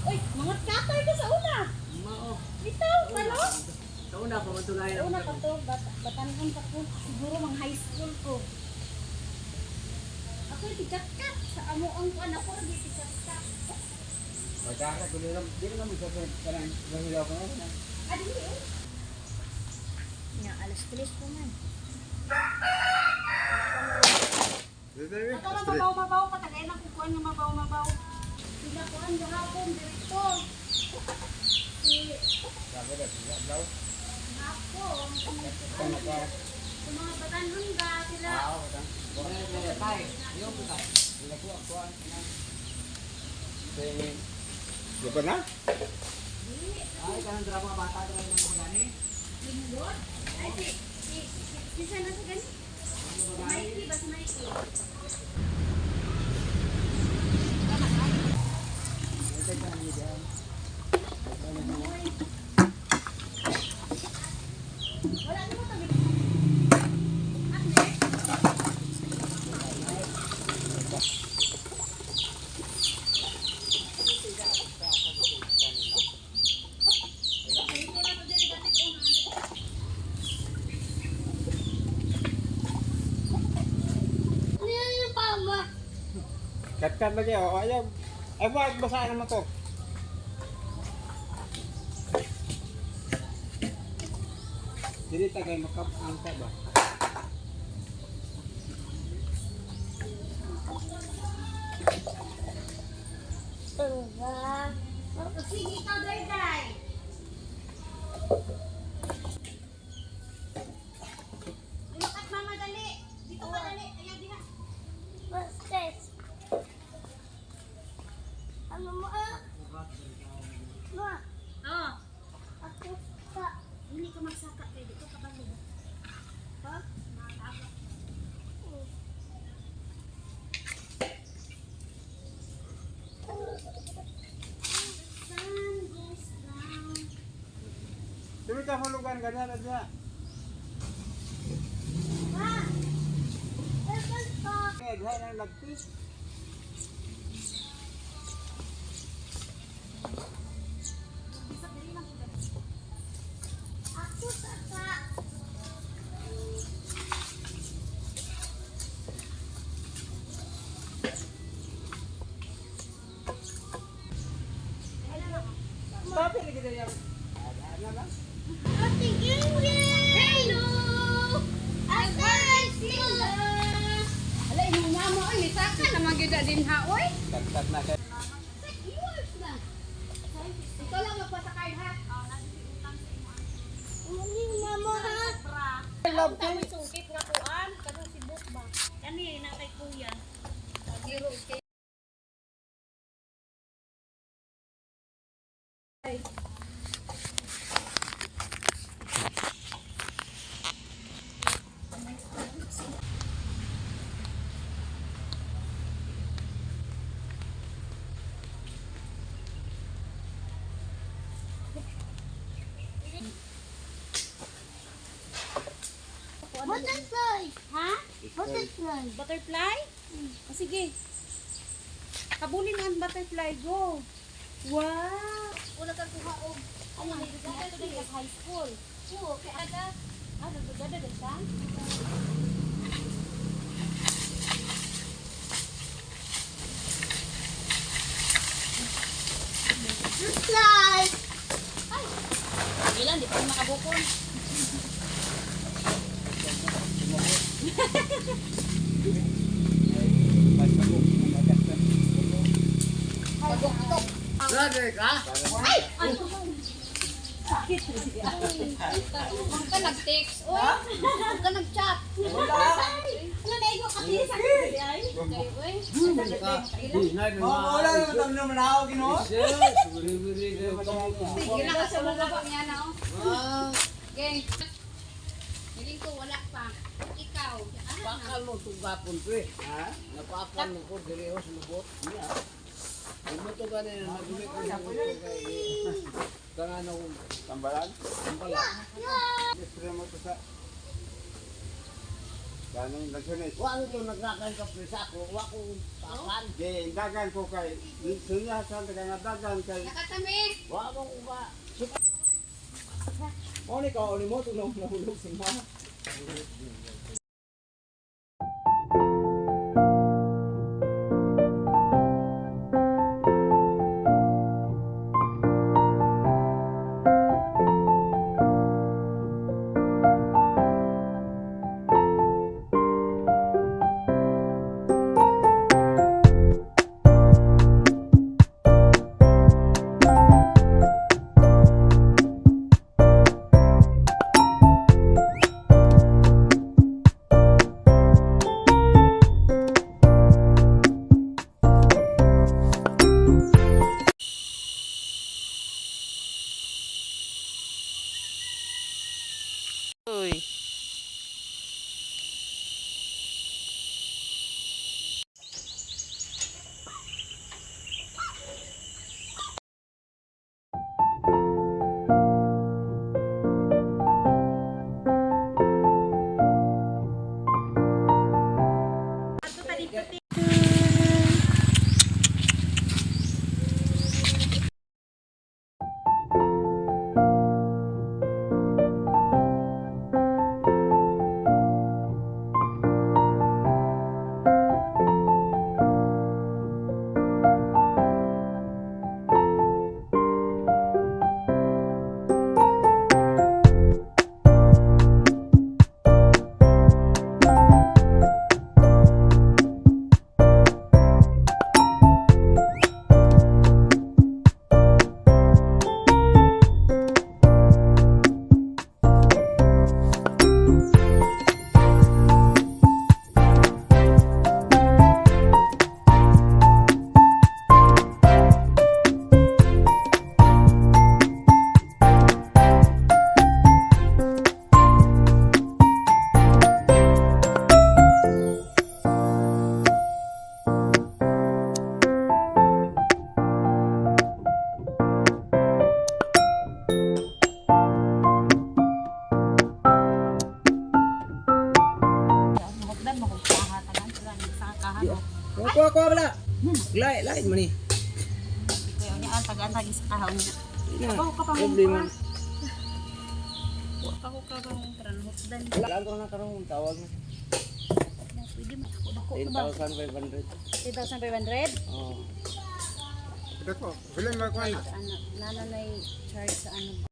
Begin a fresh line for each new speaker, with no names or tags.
Uy, mga katay ka sa una.
Mao.
Bitaw, ano?
Sa una pa man tulay
Sa una pa to, batanon pa ko. Siguro mga high school ko. Ako yung tikat-kat. Sa amo ang kuan ako, di tikat-kat.
Magkaka ko lang, di naman sa kanang gahilaw ko na.
Ah, di eh. Nga, 3:00 pa man. Ato na mabaw-mabaw, patagay na kukuan nga mabaw-mabaw. Sila kuan gahapon, direkto. Si
Sabi na, sila daw.
ako, sa mga batanon ba sila.
Di ba na?
Ay, kanang drama bata dra ng mga gani.
Linggo? Ay, si sana sa gani? Si Mikey ba si Mikey? Wala naman tabi.
Kat-kat lagi, oh, ayaw. Ay, wag, basahin naman to. Dili ta kay makapangta ba?
Sige, ikaw, Dayday. Lumakat, mama, dali. Dito ka, dali. Ayaw, diha.
What's this? Ano mo ah? Ma,
Oh,
ako sa
hindi ka magsaka kay dito ka ba? Ha? Nakakaba. Sun goes down.
Dili ka hulugan ganyan na diya.
Ma. Ewan pa.
Kaya diha nang lagpis.
Ako sa ka.
Sabi lagi diya. Ano lang?
Ate Ingrid!
Hello!
Ate Sila!
Ala, imong mama oy, nisaka naman gyud na din ha oy.
Kat-kat na kay.
Yours na.
Ikaw lang magpasa card ha. Oh,
Mali mama ha.
Love ko. Sungkit nga kuan, kanang si Buk ba. Kani na kay kuya. Zero kay.
Butterfly!
Ha?
Butterfly!
Butterfly? O sige. Kabulin ang butterfly. Go. Wow! Una kang kuha og ano, ito din sa high school. Oo, kay aga. Ah, nagdugada din siya.
Butterfly!
Ay. Ilan, di pa rin makabukon. Paguktok.
Grabe ka?
Ay! Ano? Sakit.
Huwag ka nag-text. Uy, huwag ka nag-chat.
Ano na ikaw kasi sakit ay?
Kay, uy.
Oh, wala naman tamo naman ako Ginoo.
Sige lang sa mga ba niya na, oh. Okay. Hiling ko wala pa. Ikaw. Ano na?
Bakal mo tugapon pre. Ha? Napakal mo ko diri ho sa lubot. Niya. Mo to gani na naguli ko sa kay kanang
Tambalan.
tambala.
Istre mo to sa. Ganang lansunis.
Wa to nagrakan ka pre sa ako, wa ko pakan.
Di dagan ko kay sunya sa nga dagan kay
Nakatami.
Wa mo ko ba.
Mao ni ka mo tunong nahulog si ma.
Uy. Hugdan mo kung kahatagan sila sa kahan.
Kuha kuha bala. Lai lai man ni.
Kuya niya ang tagaan sa kahon niya.
Ina.
Ako ka pa mo.
Problema.
Ako ka pa mo tran hugdan.
Lang ko na karon tawag na.
Pwede mo ako dako ba?
10,500.
3,500?
Oh.
Dako, bilang makuha.
Ano, nananay charge sa ano.